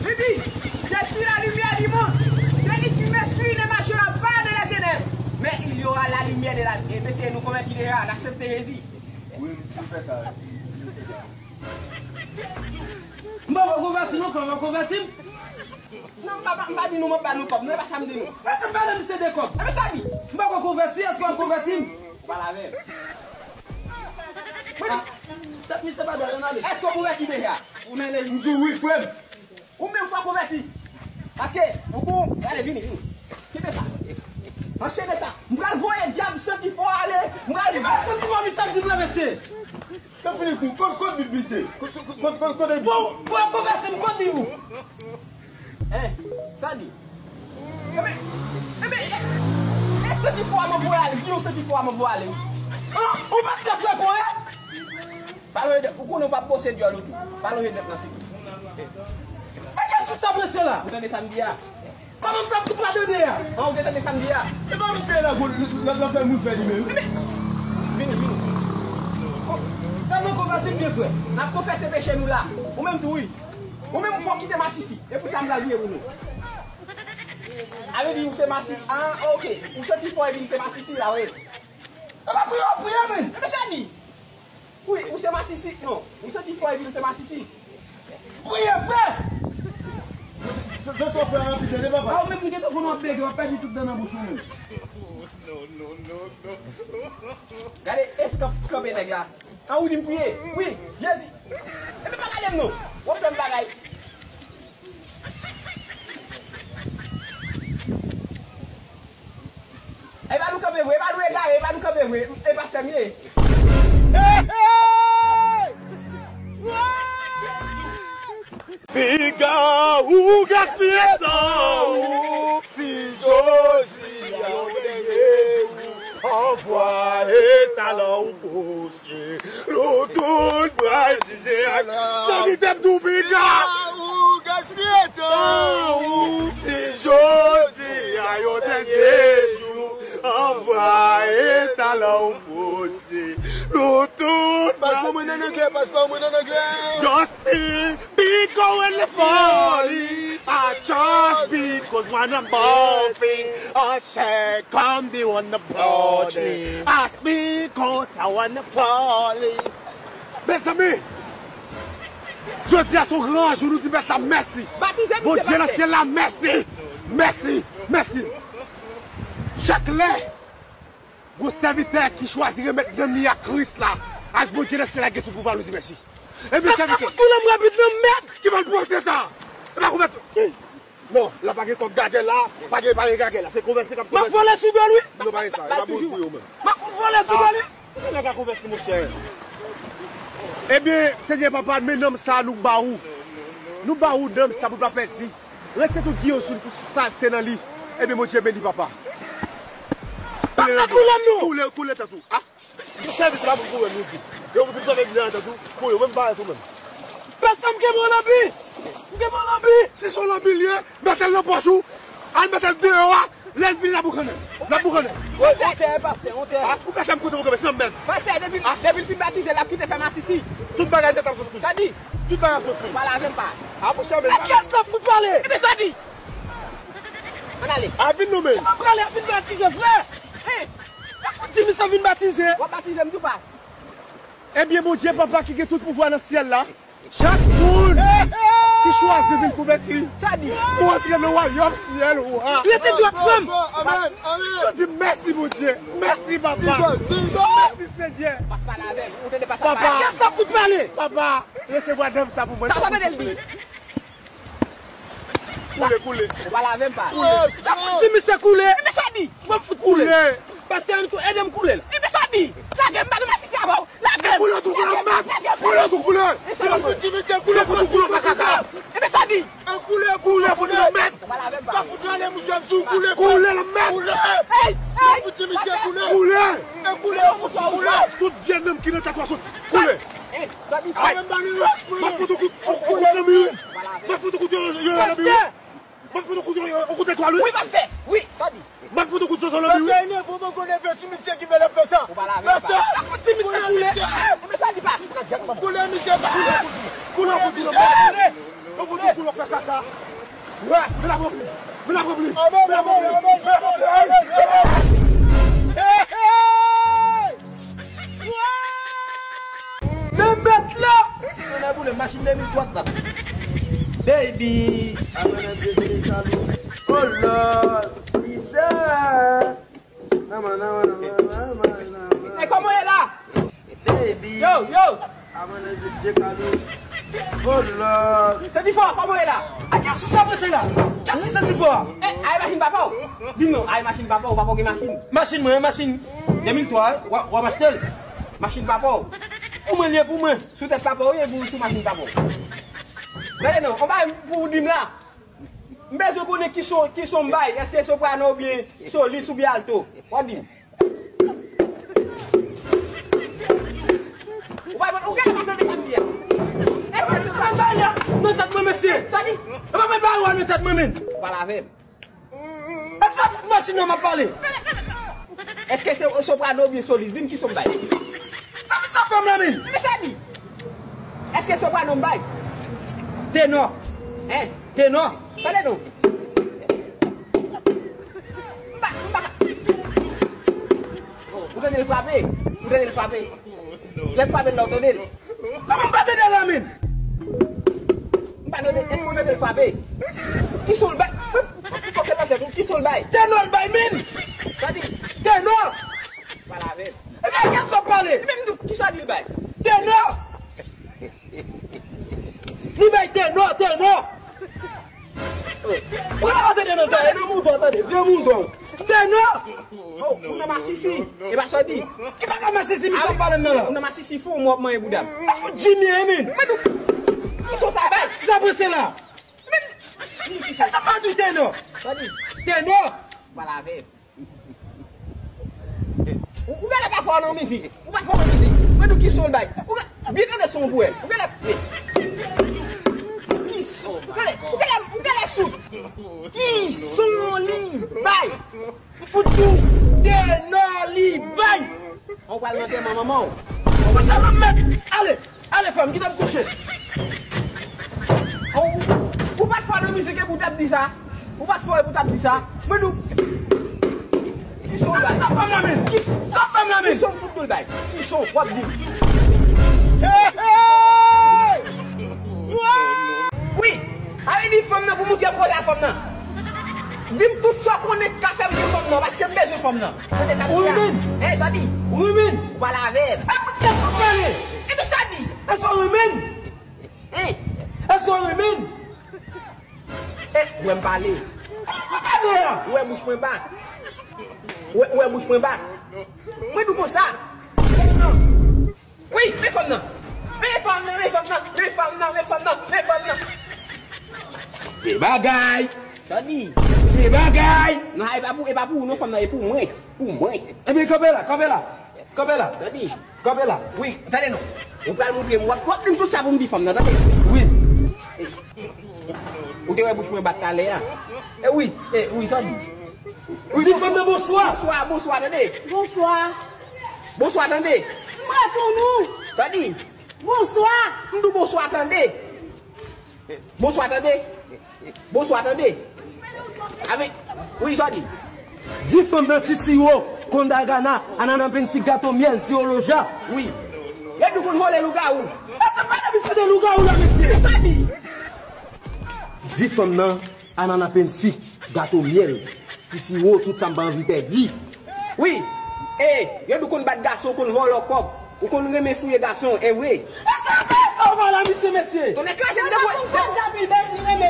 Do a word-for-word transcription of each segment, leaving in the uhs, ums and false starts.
Li di, je suis la lumière du monde. Celui qui me suit ne marchera pas dans les ténèbres, mais il y aura la lumière de la vie. E mesye, nou konvèti deja, n aksepte Jezi. Wi, m fè sa. M poko konvèti non, frè, m pa konvèti m. Non, m pa, m pa di nou, m pa ba nou kòb, non, e pa sa m di nou. Mèsi, m ba misye de kòb. E mesye a di. M poko konvèti, èske w ap konvèti m? Ou pale avè m. Mwen di, tèt misye pa dwat, ann ale. Èske w konvèti deja? Ou nan legliz, m di w wi, frè m. Ou menm fò w konvèti. Paske, ou pou, gade, vini, vini. Kenbe sa. Anchene sa. M pral voye dyab santifò ale. M pral. Ki pa santifò, misye ap di m la, mesye? Sa fini kou, kot, kot Bib misye? Kot, kot, kot, kot, kot Bib? Bon, bon, konvèti m, kot Bib ou? Hein? Sa di? Ebyen, ebyen, e, e santifò a m ap voye ale, ki yon santifò a m ap voye ale, wi. An, ou pastè frè kore? Pa lonje dwèt, ou konnen ou p ap bwose dyòl ou tou. Pa lonje dwèt nan figi. E kiyès fi sa mesye la? Ou tande sa m di a? Kòman m fè fout pa tande a? An, ou te tande sa m di a? E pa misye la, l ap fè moun fè li menm. Vini, vini. Sa nou konvèti m byen frè. N ap konfese peche nou la. Ou menm tou wi. Ou menm fò w kite masisi. E pou sa m pral priye pou nou. A vle di ou se masi, ah, ok. Ou santifò epi l se masisi la, wi. E pa priye, w priye, men. E mesye a di. Wi, ou se masisi. Non, ou santifò epi l se masisi. Priye, frè! Fè, fè sa w fè a rapid, tande, papa. A, ou menm, m gentan konn w ap bege, w ap pèdi tout dan nan bouch ou menm. Gade eskanp kanpe nèg la. An, ou di m priye. Wi, Jezi. Epi pa gade m non. W ap fè m bagay. E pa nou kanpe vre, e pa nou egare, e pa nou kanpe vre. E pastè m ye. Piga ou gaspiye tan ou, si jodi a yo dènye ou, anvwaye talan ou poche. Nou tout pral jije ak sa ki te m tou piga. Ou gaspiye tan ou, si jodi a yo dènye jou, anvwaye talan ou poche. Nou tout pral. Pas mwen nan anglè, pas mwen nan anglè. Just be, be going the folly. I just because one a morphing. I shake on the one the body. Ask me, coat, I wanna folly. Mezanmi, jodi a se yon gran jou, nou di Mèt la mèsi. Batize misye, Bondye nan syèl la, mèsi. Mèsi, mèsi. Chak lè gon sèvitè ki chwazi remèt nanm li a Kris la, ak Bondye nan syèl la gen tout pouvwa, nou di mèsi. Ebyen, sèvitè. Pastè fout koule m rapid nan mèd. Ki malpwòpte sa? E pa konvèti. Non, la pa gen kòk gagè la, pa gen, pa gen gagè la. Se konvèti k ap konvèti. M ap vole sou do l, wi. Non, pa gen sa, e pa bon pou yo menm. M ap fout vole sou do l, wi. Nèg la konvèti, monchè. Ebyen, Senyè Papa, men nanm sa a nou ba ou. Nou ba ou nanm sa pou l pa pèdi. Retire tout giyon sou li, tout salte nan li. Ebyen, Bondye beni, Papa. Pastè, koule m non. Koule, koule tèt ou. Ah. Sèvis la pou koure nou di. Yo pou tout avèk li antan tou. Koure, ou menm parèt ou menm. Pastè, m kenbe w nan bi. M kenbe w nan bi. Si se yon lanbi l ye, mete l nan pòch ou. Al mete l deyò a. Lè l vini, l ap boukannen. L ap boukannen. Pastè, pastè, pastè. Ah, ou fè sa m kote pou kenbe, se nan mèd. Pastè, depi, depi l fin batize, l ap kite fè masisi. Tout bagay nèt ap soti. Sa di? Tout bagay ap soti. Pale avè m pa. Ah, monchè, men. Ak kiyès l ap fout pale? Ebyen, sa di? Ann ale. A vin nou men. Ou pa prale, a vin batize, frè. Hey, pa fout di misye vin batize. W ap batize m tou pa. Ebyen, Bondye Papa ki gen tout pouvwa nan syèl la, chak moun ki chwazi vin konvèti, ou antre nan wayòm syèl ou a. Rete dwat, frè m. Amèn, amèn. Yo di mèsi, Bondye. Mèsi, Papa. Mèsi, Senyè. Pas pale avè m. Ou tande pas pale. Papa. Kiyès sa fout pale? Papa, resevwa nanm sa pou mwen. Sa w tande l di? Koule, koule. Ou pale avè m pa. Koule. L ap fout di misye koule. Ebyen sa di. M ap fout koule. Koule. Pastè, ede m koule l. Ebyen sa di. Lage m, m pa nan masisi avè w. Lage m. Koule tou, koule, mèd. Koule tou, koule. L ap fout di misye koule, fout koule, makaka. Ebyen sa di. Koule, koule, fout koule, mèd. Ou pale avè m pa. L ap fout ale, misye, m di w koule. Koule, mèd. Koule. Hey, hey. L ap fout di misye koule. Koule. E koule, fout koule. Tout vye nanm ki nan tèt ou a soti. Koule. Ay, m ap fout ou kout, ou kout nan mi wi. M ap fout ou kout yo, yo, yo, nan mi wi. M ap fout ou kout yo, yo, ou kout etwal wi. Wi, pastè. Wi, sa di. M ap fout ou kout zozo nan mi wi. Pastè, e nève w poko nève sou misye ki fè l ap fè sa. Ou pale avè m pa. Pastè. L ap fout di misye koule. Koule misye. Koule misye. Koule, koule, koule. Yon kote pou yo fè kaka. Wè, men la pran pli. Men la pran pli. Men la pran pli. Men la pran pli. Hey, hey, hey. Men bèt la. Tonnè boule, machin de mil twa la. Baby. Amen, Dieu, Dieu, Dieu. Oh Lord. Lisa. Nan, nan, nan. Hey, kòman w ye la? Baby. Yo, yo. Amen, Dieu, Dieu, Dieu. Oh Lord. Senti fò, kòman w ye la? A, kiyès ki sa panse la? Kiyès ki senti fò? Eh, ay machin papa w. Di m non, ay machin papa w, papa w gen machin. Machin mwen, machin de mil twa, w a, w a achte l. Machin papa w. Pou mwen, li ye pou mwen. Sou tèt papa w, li ye pou, sou machin papa w. Gade non, on bagay pou w di m la. M bezwen konnen ki son, ki son m bay. Èske soprano oubyen solis oubyen alto? W ap di m. Ou pa, ou genlè pa tande sa m di a. Èske se sa m bay la? Nan tèt mwen, mesye. Sa di? E pa mwen bay ou a nan tèt mwen, menm. Ou pa lave m. E sa tout machin nan m ap pale. Èske se soprano oubyen solis? Di m ki son m bay. Sa, sa fè m la, menm. Men sa di. Èske soprano m bay? Tenò. Hein? Tenò. Tande non. M pa, m pa. Ou tande l frape? Ou tande l frape? Lè l frape la, ou tande l? Kòman m pa tande l la, menm? M pa tande, èske ou tande l frape? Ki son l bay? Mwen, mwen fouke nan tèt ou, ki son l bay? Tenò l bay, menm! Sa di? Tenò! Pa lave l. Ebyen, kiyès w ap pale? Menm tou, ki sa di l bay? Tenò! Li bay tenò, tenò! Ou pa tande nan sa, e nan mouton, tande, vye mouton. Tenò! Oh, ou nan masisi, e pa sa w di. Ki pa ka masisi, misye ap pale m nan la. Ou nan masisi fou, mwen ap manyen bouda m. A fout Jimmy, hein, menm. Men nou, ki son sa bay? Sa panse la. Men, e sa pa di tenò. Sa di? Tenò. Pa lave. Ou, ou genlè pa fò nan mizik. Ou pa fò nan mizik. Men nou ki son l bay. Ou genlè, byen tande son pou wè. Ou genlè, ki son, ou genlè, ou genlè, ou genlè sou. Ki son li bay? M fout di w, tenò li bay. Ou pral nan antèman manman w. Ou pa janm mèt. Ale. Ale, fanm, kite m kouche. Ou, ou pa t fò nan mizik epi w t ap di sa. Ou pa t fò epi w t ap di sa. Men nou. Ki son bay? Sa fè m la menm. Ki, sa fè m la menm. Ki son fout nou l bay? Ki son w ap di? Hey, hey! Wi. A vle di fanm nan pou moute koze a fanm nan. Di m tout sa w konnen k ka fè m gen fanm nan, paske m bezwen fanm nan. Tande sa m di a. Ou renmen? Hein, sa di? Ou renmen? Ou pa lave m. E fout kèt ou pale. Epi sa di? Èske w renmen? Hein? Èske w renmen? Eh, ou wè m pale. Ou wè bouch mwen bat. Ou wè, ou wè bouch mwen bat. Mwen di w konsa. Wi, men fanm nan. Men fanm nan, men fanm nan, men fanm nan, men fanm nan, men fanm nan. De bagay. Tande. De bagay. Non, e pa pou, e pa pou ou non, fanm nan, e pou mwen. Pou mwen. Ebyen, kanpe la, kanpe la. Kanpe la. Tande. Kanpe la. Wi, tande non. Ou pral montre m, w ap, w ap di m tout sa pou m di fanm nan, tande. Wi. Ou te wè bouch mwen bat talè a? E wi, e wi, sa di. Di fanm nan bonswa. Bonswa, bonswa, tande. Bonswa. Bonswa, tande. M reponn ou. Sa di. Bonswa. M di w bonswa, tande. Bonswa, tande. Bonswa, tande. Ave, wi, sa di. Di fanm nan ti siwo, kondagana, anana pensik, gato myèl, siwo loja. Wi. Yo di w konn vòlè lougawou. E se pa de misye de lougawou la, mesye. Sa di. Di fanm nan, anana pensik, gato myèl, ti siwo, tout sa m pa anvi pèdi. Wi, e, yo di w konn bat gason, konn vòlò kòb, ou konn renmen fouye gason, e vre. E sa, e sa w pale a misye, mesye? Tonnè kraze m, debouye.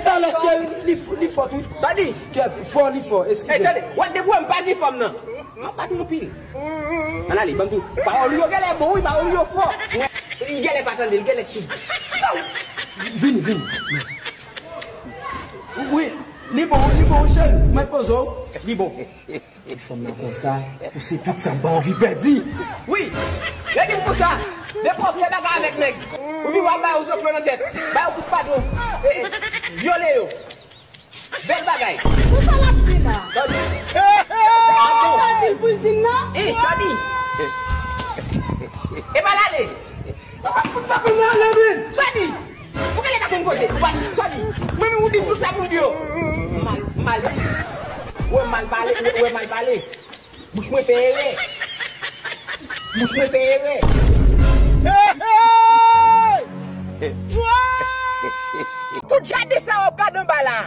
Talè cheri, li f-, li fò tou. Sa di? Kèt, fò, li fò, eskize. E, tande, w ap debouye m, pa gen fanm nan. M ap bat ou anpil. Ann ale, ban m di w. Pawòl ou yo genlè bon, wi, pawòl ou yo fò. Li genlè pa tande, li genlè soud. Vini, vini. Wi, li bon, li bon, cheri. Mwen poze w, li bon. Ti fanm nan konsa, ou se tout sa m pa anvi pèdi. Wi, yo di m konsa, depi w ap fè bagay avèk nèg, ou di w ap ba yo zoklo nan tèt, ba yo kout padon, e, e, vyole yo. Bèl bagay. Pou sa l ap di la? Tande. Se sa w di l pou l di m nan? E, tande. E pa l ale. Ou pa fout sa pou m ale, wi. Tande. Ou genlè pa Kote, ou pa di, sa di, mwen menm ou di m tout sa pou m di yo. M mal, m mal di. Ou wè m mal pale, ou wè m mal pale. Bouch mwen fè erè. Bouch mwen fè erè. Tout gade sa w ap gade anba la.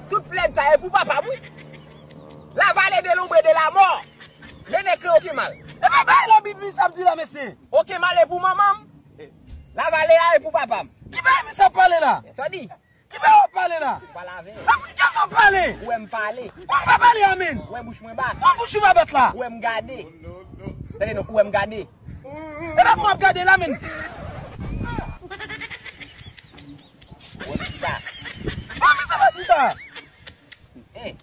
Tout plèd sa e pou papa m wi. La vale de l'ombre de la mort. Je ne crains aucun mal. E pa bay la Bib li sa m di la mesye. Okenn mal e pou manman m. La vale a e pou papa m. Ki bagay misye ap pale la? Sa di? Ki bagay w ap pale la? Ou pale avè m. Afriken sa w pale? Ou wè m pale. Ou pa pale a menm. Ou wè bouch mwen bat. Ou bouch ou pa bat la. Ou wè m gade. Tande non, ou wè m gade. E pa pou w ap gade la menm. Ou wè m chita. Ou wè m chita. Eh.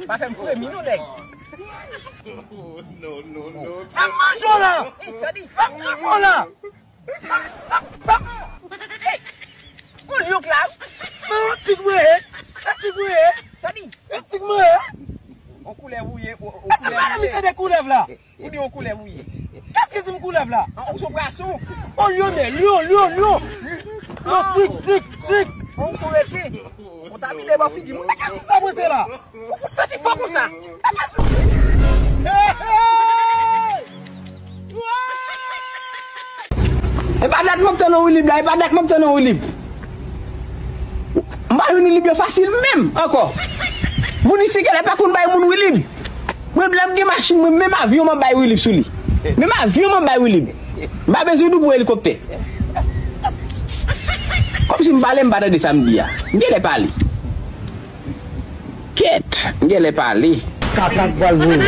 Pa fè m fremi non nèg. Fè m manje w la. Fè m grif w la. Fè m, fè m, fè m. Ey! Ou lyon k la wi. Men yon tig mwen ye. Se tig mwen ye. Sa di? Yon tig mwen ye. On koulèv ou ye, on koulèv ou ye. Misye de koulèv la. Ou di yon koulèv ou ye. Kès ki di m koulèv la? An, ou se pwason. O lyonè, lyon, lyon, lyon. Lyon, tig, tig, tig. An, ou se reken. Ou ta vide bò figi m. Kès ki sa mwen se la? Ou fout santi fò konsa. E pa dat m ap tann yon Wilib la, e pa dat m ap tann yon Wilib. M pa jwenn Wilib yo fasil menm ankò. Moun isi genlè pa konn bay moun Wilib. Mwen lè m gen machin mwen, menm avyon m ap bay Wilib sou li. Menm avyon m ap bay Wilib. M pa bezwen doubou elikoptè. Kòmsi m pale m pa tande sa m di a. M genlè pale. Kèt, m genlè pale. Kaka k pral voye.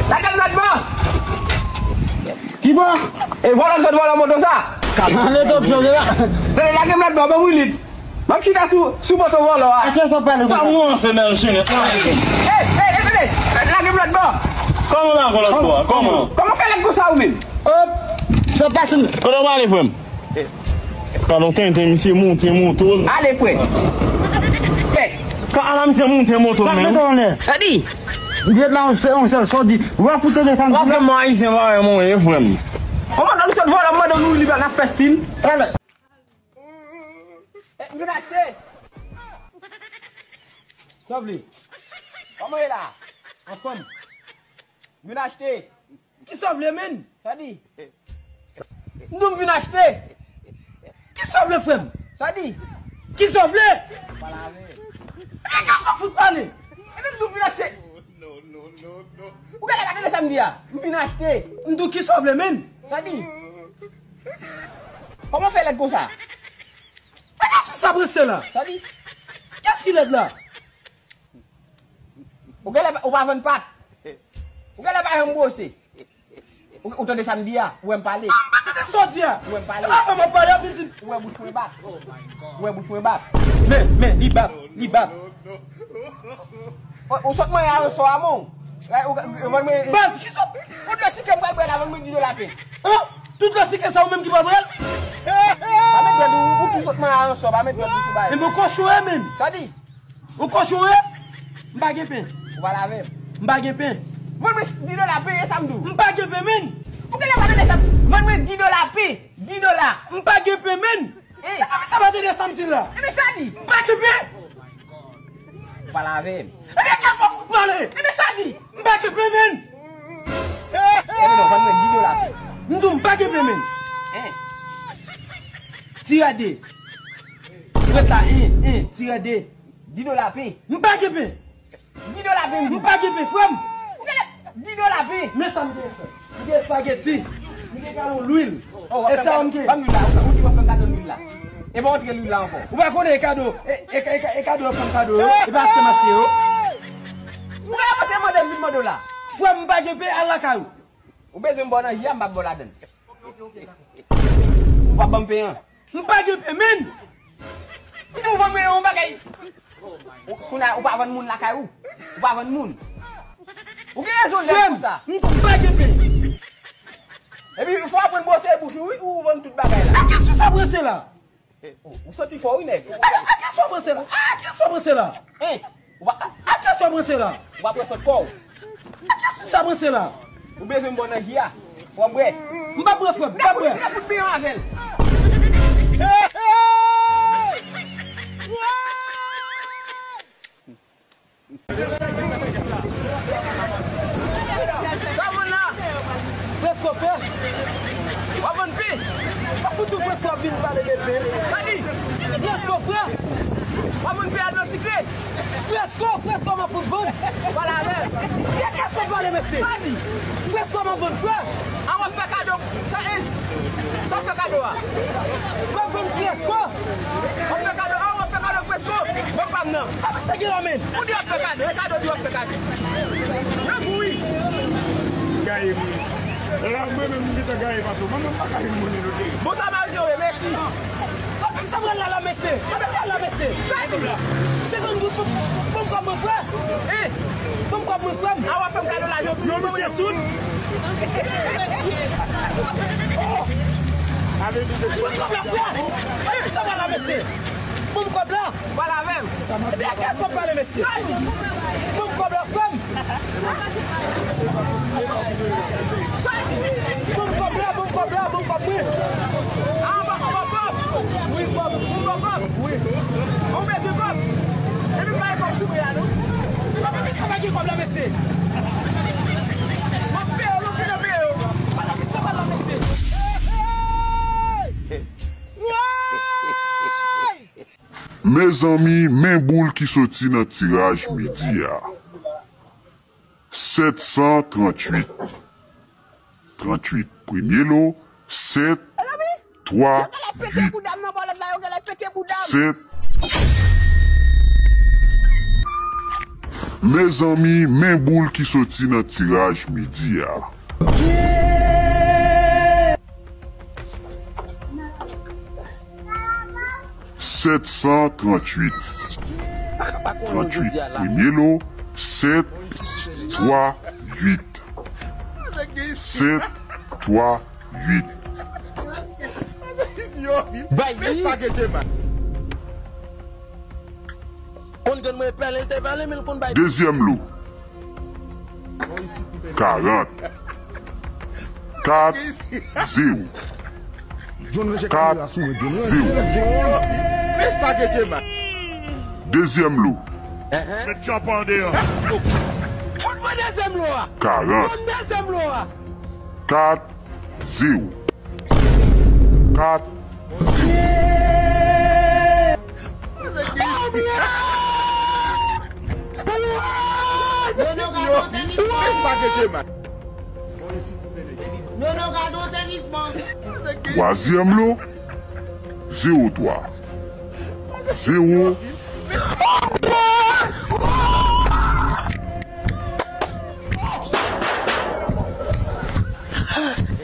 Lage m lòt bò. Ki bò? E vòlò k sot vòlò moto sa. Kaka. Ale, Tonton, vye la. Tande, lage m lòt bò, ban m Wilib. M ap chita sou, sou moto vòlò a. Atè sa w pale konsa. Sa mwen se nan jenèt la. Ey, ey, ey, tande. Lage m lòt bò. Kòman lage w lòt bò a? Kòman? Kòman fè lèt konsa ou menm? Op, sa pase. Kote w pale, frè m? Pandan w tenten misye monte moto l. Ale, frè. Frè. Ka ala misye monte moto l menm. Sa k mete w anlè? Sa di? Ou ret la, on sèl, on sèl, sa w di, w ap fout desann. Paske mwen ayisyen pa wè mwen ye, frè m. Kòman nou sot vòlò, mande nou li pa n ap fè stil. Talè. Eh, m vin achte. Sa w vle? Kòman ye la? Anfòm. M vin achte. Ki sa w vle, menn? Sa di? M di w m vin achte. Ki sa w vle, frè m? Sa di? Ki sa w vle? Pale avè m. Ebyen, kè sa w fout pale? Ebyen, m di w m vin achte. Ou genlè pa tande sa m di a? M vin achte. M di w ki sa w vle, menn? Sa di? Kòman fè lèd konsa? E kès ki sa prese la? Sa di? Kès ki lèd la? Ou genlè pa, ou pa vann pat. Ou genlè pa janm bwose. Ou, ou tande sa m di a? Ou wè m pale. Ah, m pa tande sa w di a. Ou wè m pale. E pa fè m ap pale, w ap vin di m. Ou wè bouch mwen bat. Ou wè bouch mwen bat. Men, men, li bat, li bat. Ou, ou sot manyen a yon sò a men w. Ou, ou, ou vann mwen. Baz, ki sot? Tout lè siken m pral bwè la, vann mwen di dola pen. Oh, tout lè siken sa ou menm ki pral bwè l? Pa met dwèt ou, ou tou sot manyen a yon sò, pa met dwèt ou sou bagay. E men kochon e menn. Sa di? Ou kochon ye? M pa gen pen. Ou pa lave m. M pa gen pen. Vann mwen di dola pen, e sa m di w. M pa gen pen, menn. Ou genlè pa tande sa. Vann mwen di dola pen. Di dola. M pa gen pen, menn. Eh. Mezanmi, sa pa tande sa m di la. Ebyen, sa di? M pa gen pen. Ou pa lave m. Ebyen, kès w ap fout pale? Ebyen, sa di? M pa gen pen, menn. Ebyen, non, vann mwen di dola pen. M di w m pa gen pen, menn. Eh. Tirè de. Ou ret la, en, en, tirè de. Di dola pen. M pa gen pen. Di dola pen. M pa gen pen, frè m. Ou genlè di dola pen. Men sa m gen, frè m. M gen espageti. M gen galon lwil. Oh, e sa w m gen. Ban m lwil la. Ou di w ap fè m kado lwil la. E pa antre lwil la ankò. Ou pa konnen e kado, e, e, e, e kado yo fè m kado yo. E pa achte m achte yo. Ou genlè panse mande m vin mande w la. Frè m, m pa gen pen, al lakay ou. Ou bezwen m ba w nan ji a, m p ap ba w ladann. Ou p ap ban m pen an. M pa gen pen, menn. M di w vann mwen yon bagay. Ou, kounye a, ou pa vann moun lakay ou. Ou pa vann moun. Ou gen rezon lè konsa. M di w m pa gen pen. Epi, fò w aprann bwose Bouch ou wi, ou vann tout bagay la. A kiyès fi sa pranse la? Eh, ou, ou santi fò wi, nèg. A, a kiyès fi sa pranse la? A kiyès fi sa pranse la? Eh, ou pa, a kiyès fi sa pranse la? Ou pa pran sòt kò w. A kiyès fi sa pranse la? Ou bezwen m ba w nan ji a? Pran bwè. M pa bwè, frè m, m pa bwè. Nèg fout, nèg fout byen avè l. Sa vann la? Fresko, frè. W ap vann pen? W ap fout tou fresko ap vin pale de pen. Sa di? Fresko, frè. W ap vann pen a dlo sikre? Fresko, fresko, m ap fout vann. Pale avè m. Kiyès k ap pale, mesye? Sa di? Fresko, m ap vann, frè. A w ap fè kado. Sa, eh, sa w fè kado a? W ap vann fresko? W ap fè kado, a, w ap fè kado fresko? Ban m pa m nan. Sa misye gen la men? Ou di w ap fè kado, e kado di w ap fè kado. Nan gou wi. Gaye m wi. La mwen menm m gentan gaye pase w. Mwen menm m pa ka jwenn monnen note. Bon sa m al gen wi, mèsi. Epi sa pral la la mesye. Sa pral la mesye. Senkant goud pou, pou, pou m kòb mwen frè. Eh, pou m kòb mwen frè m. A w ap fè m kado lajan. Yo misye soud. Pou m kòb la frè. Epi sa pral la mesye. Pou m kòb la. Pale avè m. Ebyen kiyès w ap pale mesye. Pou m kòb la frè m. Bon kòb la, bon kòb la, bon kòb mwen. A, bon, bon kòb. Wi, kòb. Bon kòb. Wi. Ou bezwen kòb? Epi pa gen kòb sou mwen a non. Epi sa pa gen kòb la, mesye. M ap peye w, non, ki nan peye w. Pale sa pa la, mesye. Mezanmi, men boul ki soti nan tiraj midi a. Sèt san tranntuit. Tranntuit premye lo, sèt, twa, uit. Sèt. Mezanmi, men boul ki soti nan tiraj midi a. Sèt san tranntuit. Tranntuit premye lo, sèt, twa, uit. Sèt, twa, uit. Bay li. Konn grann mwen pale, l te pale, men l konn bay. Dezyèm lo. Karant. Kat, zewo. Kat, zewo. Dezyèm lo. Met tchòp an deyò. Fout mwen dezyèm lo a. Karant. Fout dezyèm lo a. Kat, zewo. Kat, zewo. Twazyèm lo, zewo twa. Zewo.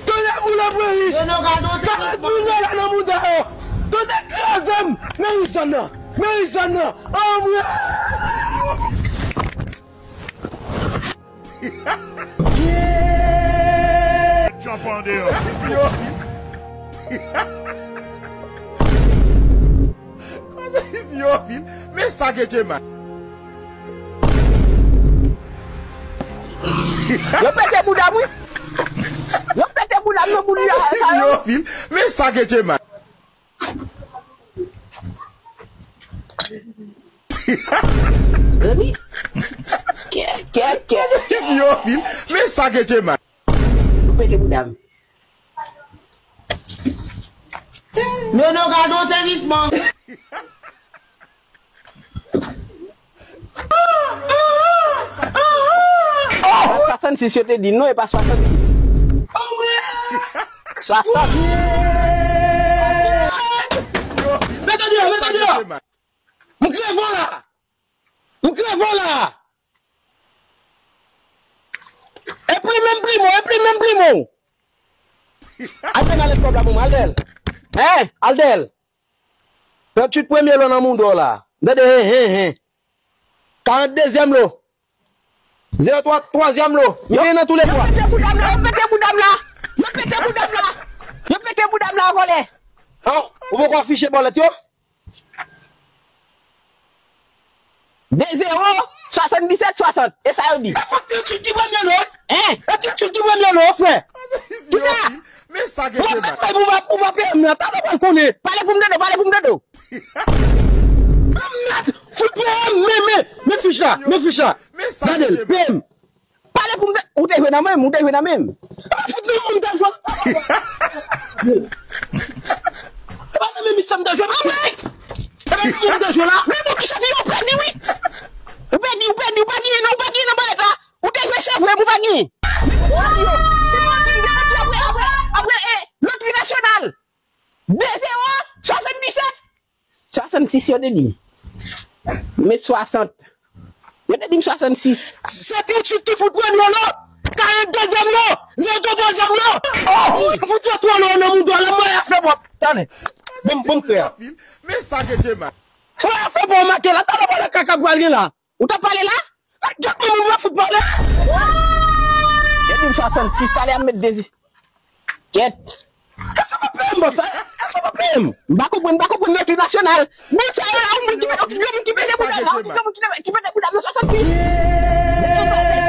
Tonnè boule Moris! Karant mil dola nan mouda yo! Tonnè kraze m! Men rizòn nan! Men rizòn nan! Anmwey! Jump on there. Yo. Yo vin. Men sa gen Jemma. Yo pete bouda m wi. Yo pete bouda m nan boul la. Yo vin. Men sa gen Jemma. Remi. Kè, kè, kè. Yo vin. Men sa gen Jemma. Yo pete bouda m. Non, non, gade yon sezisman. Swasannsis yo te di non, e pa swasannsis. Swasannsis. Mete deyò, mete deyò. M kreve w la. M kreve w la. E prime m, prime w, e prime m, prime w. Aldel, ale kòb la pou mwen, Aldel. Hein, Aldel. Tranntuit premye lo nan mouda w la. M tande, hen, hen, hen. Karant dezyèm lo. Zewo twa, twazyèm lo. Yo gen nan toulètwa. Yo pete bouda m la, yo pete bouda m la. Yo pete bouda m la. Yo pete Ou poko afiche bòlèt yo? De zewo, swasanndisèt swasant. E sa yo di. E fout ti chit ki premye non. Hein? E ti chit ki premye non, frè. Kisa? Men sa gen. Ou pa peye m nan, talè w pral konnen. Pale pou m de do, pale pou m de do. Mèt, fout peye m, men, men, men fich la, men fich la. Gade l, peye m. Pale pou m de, ou te jwe nan men m, ou te jwe nan men m. E pa fout nan men m ta jwe la. E pa nan men m sa m ta jwe, anmwey! E pa nan men m ta jwe la. Men bon, kisa ki yo pèdi, wi. Ou pèdi, ou pèdi, ou pa genyen non, ou pa genyen nan bòlèt la. Ou te jwe se vre, men ou pa genyen. Se mwen ki te mete apre, apre, apre, e, lotri nasyonal. De zewo, swasanndisèt. Swasannsis yo te di m. Men swasant. Yo te di m swasannsis. Se ti chit ki fout premye lo. Kare dezyèm lo. Zewo twazyèm lo. Oh, m fout fè twa lo nan mouda la, mwen ap fè bòp. Tande. Bon, bon, krè. Men sa ke Djema. Mwen ap fè bòp make la. Talè mwen la kaka pral gen la. Ou t ap pale la? Gèt moun moun yo fout pale. Yo di m swasannsis, talè a m met dezi. Gèt. Èske w pa peye m, bòs? Èske w pa peye m? M pa konprann, m pa konprann lotri nasyonal. Moun sa yo la, yon moun ki pede, yon moun ki pede bouda la, yon moun ki pede, ki pede bouda nan swasannsis.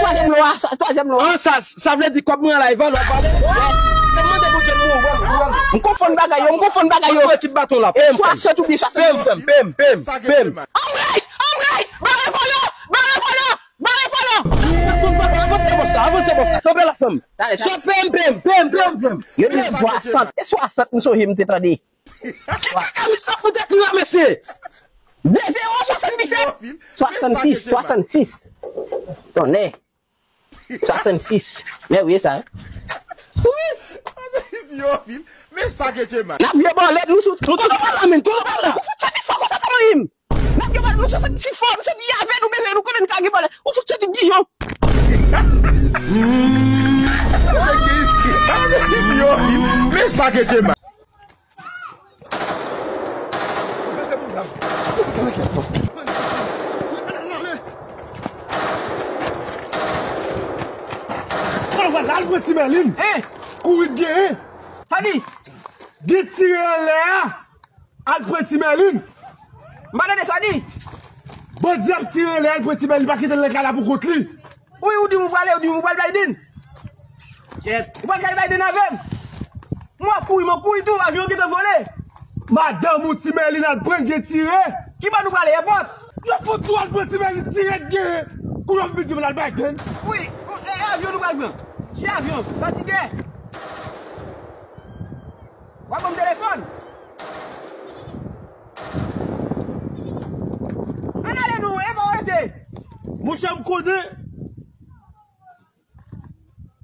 Twazyèm lo a, twazyèm lo a. An, sa, sa vle di kòb mwen an la, e valè w ap pale? M konfonn bagay yo, m konfonn bagay yo. Ekip baton la, peye m, frè m. Swasant oubyen swasannsis. Peye m, frè m, peye m, peye m, peye m. Anmwey! Anmwey! Bare vòlò! Bare vòlò! Bare vòlò! Avanse bò sa, avanse bò sa. Kanpe la, frè m. Talè, talè. Sa peye m, peye m, peye m, peye m, frè m. Yo di swasant. E swasant, m sonje m te tande. Kaka mi sa fout ekri la, mesye. De zewo, swasanndisèt. Swasannsis, swasannsis. Tonnè. Swasannsis. Men wi, sa. Wi. Men sa ke Djema. N ap jwe bòlèt, nou sou, nou sou. Tonton pa la, men, tonton pa la. Ou fout soti fò konsa, pa manyen m. N ap jwe bòlèt, nou soti fò, nou soti avè, nou bezwen, nou konnen nou ka jwe bòlèt. Ou fout soti Dijon. Men sa ke Djema. Al pran Ti Mèlin. Hein? Kouri t genyen. Sa di? Gen tire anlè a. Al pran Ti Mèlin. M pa tande sa di. Bandi ap tire anlè, al pran Ti Mèlin, pa kite l nan kay la pou kont li. Wi, ou di m ou prale, ou di m ou pral Biden. Kèt. Ou pral kay Biden avè m. Mwen ap kouri, mwen ap kouri tou, avyon gentan vole. Madanm ou Ti Mèlin al pran, gen tire. Ki bò nou prale, èpòt? Yo fout tou al pran Ti Mèlin, tire t genyen. Kou yo vin di m al Biden. Wi, e, e avyon nou pral pran. Ki avyon? Fatige. W ap ban m telefòn? Ann ale non, e pa w rete. Monchè, m konnen.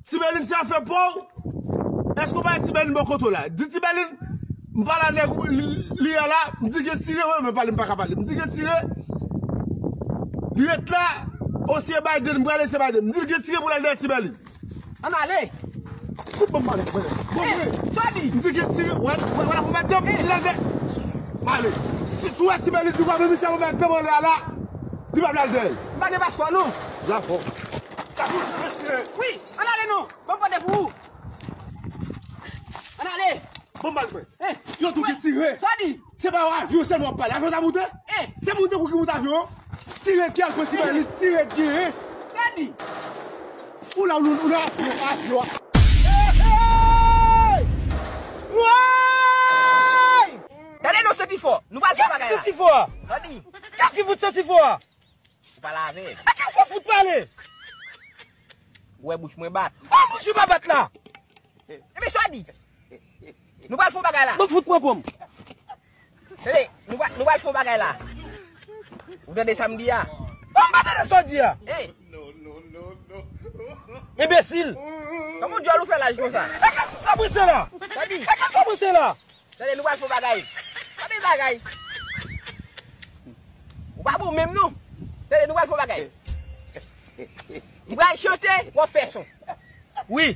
Ti Mèlin, se afè pa w. Èske w pa wè Ti Mèlin bò kote w la? Di Ti Mèlin, m pale a nèg li, li a la, m di gen tire, wi, men pale, m pa ka pale. M di gen tire. Li ret la, o se Biden, m prale se Biden. M di l gen tire pou l al dèyè Ti Mèlin. Ann ale. Fout ban m pale, frè. Bon, eh, vre. Sa w di? M di gen tire, wè, wè, wè, la pou madanm, m di l al dèyè. M ale. Si, si w wè Ti Mèlin di w pa menm misye pou madanm anlè a la, li pa pral dèyè. M pa gen paspò, non. Dakò. Wi, ann ale non. Ban m pote pou ou. Ann ale. Bon, m al, frè. Eh, yo tou ki tire. Sa di? Se pa yon avyon sèlman w ap pale. Avyon ta moute? Eh. Se moun tankou ki moute avyon. Tire ki al pran Ti Mèlin, tire ki, eh. Sa di? Ou la, ou, ou la, avyon, avyon. Tande non, santi fò. Nou pral fè bagay la. Santi fò a? Sa di? Kiyès ki fout santi fò a? Ou pale avè m. A kiyès w fout pale? Ou wè bouch mwen bat. Ban bouch ou pa bat la. Ebyen sa w di? Nou pral fè yon bagay la. Ban fout pran pòm. Tande, nou pral, nou pral fè yon bagay la. Ou tande sa m di a? Ban m pa tande sa w di a. Hey. Enbesil. Kòman w djòl ou fè laj konsa? E kiyès sa prese la? Sa di? E kiyès sa prese la? Tande, nou pral fè yon bagay. Tande bagay. Ou pa bon menm non. Tande, nou pral fè yon bagay. M pral chante, w ap fè son. Wi. M,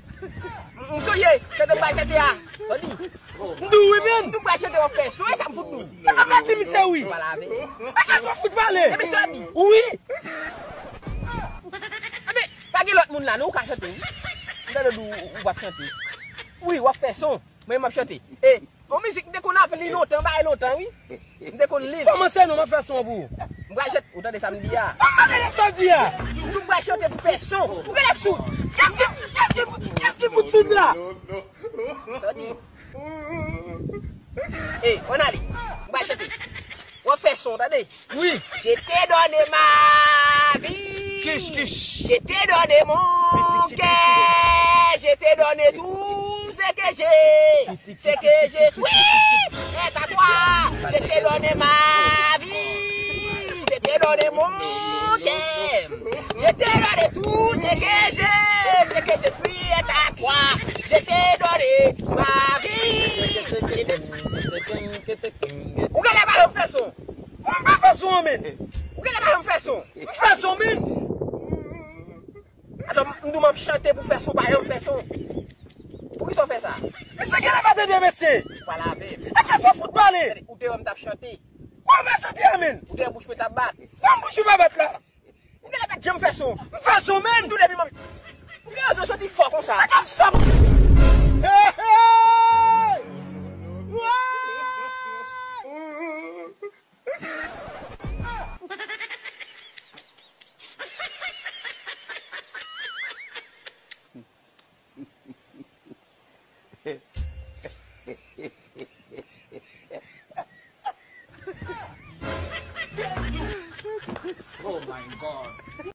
m sonje, chante m pral chante a. Tande. M di w wi menm. Nou pral chante, w ap fè son. E sa m fout di w. E sa m pa di misye wi. Pale avè. E kiyès w fout pale? Ebyen sa di. Wi. Ebyen, pa gen lòt moun la non, ou ka chante wi. M tande w di w, w ap chante. Wi, w ap fè son. Mwen, m ap chante. E, Yon mizik m te konn ap li lontan, bay lontan, wi. M te konn li l. Kòman se non, m ap fè son pou ou. M pral chante, ou tande sa m di a? M ap tande sa w di a. M pral chante pou fè son. Ou genlè soud. Kès ki, kès ki, kès ki fout soud la? Sa w di? Ey, ann ale. M pral chante. W ap fè son, tande? Oui. Je t'ai donné ma vie. Kich, kich. Je t'ai donné mon cœur. Je t'ai donné tout ce que j'ai. Ce que je suis est à toi. Je t'ai donné ma vie. Je t'ai donné mon cœur. Je t'ai donné tout ce que j'ai. Ce que je suis est à toi. Je t'ai donné ma vie. Ou genlè pa janm fè son. Kòman m pa fè son an, menn? Ou genlè pa janm fè son. M fè son, menn. Atò, m di w m ap chante pou fè son, pa janm fè son. Poukisa w fè sa? Mesye genlè pa tande, mesye. Ou pale avè m. Eske fò fout pale? Ou te wè m t ap chante. Kòman m ap chante a, menn? Ou te wè bouch mwen t ap bat. Kòman bouch ou pa bat la? Ou genlè pa t janm fè son. M fè son, menn. Tou depi m ap. Ou genlè pa t janm soti fò konsa. Eske sa. Hey, hey! Woy! Oh my God.